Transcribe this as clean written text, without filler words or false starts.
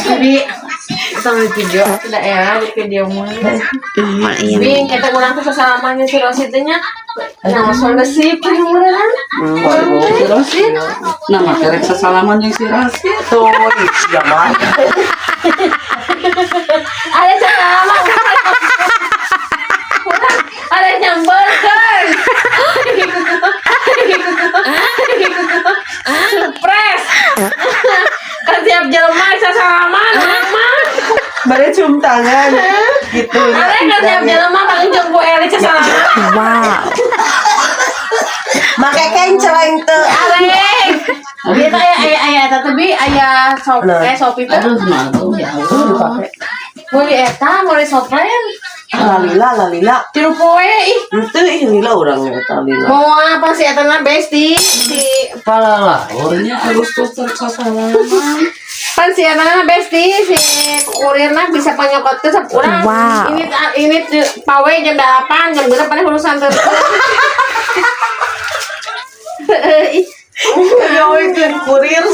Jadi sama video tidak ya di video mah. Mama iya. Bing, kita urang tuh sasalamannya si Rosid teh nya. Nah, soalnya sih paling. Si Rosid. Nah, make rek sasalaman jeung si Rosid. Tuh, ya mah. Ada salaman. Urang ada nyamberkeun. Surprise. Kan tiap jelema sasalaman urang mah. Bade cium tangan gitu. Ada kan tiap jelema paling jeung Bu Eli sasalaman. Wow. Make kenceleng teu. Arek. Dia teh aya aya aya eta teh, Bi, aya sop Nah. eh Shopee teh. Aduh, mah tuh ya Allah. Meuli eta, meuli soplen. Lalila, lalila. 3 poe ih. Henteu ih, lila urang eta lila. Mau apa sih eta na besti si Palala, orangnya Agustus rek sasalaman. Pan si eta na besti si kurirna bisa panyokotkeun sap urang. Wow. Ini tuh, pawe jam 8, jam 6 pada urusan tuh. Heeh, ih. Gawekeun kurir.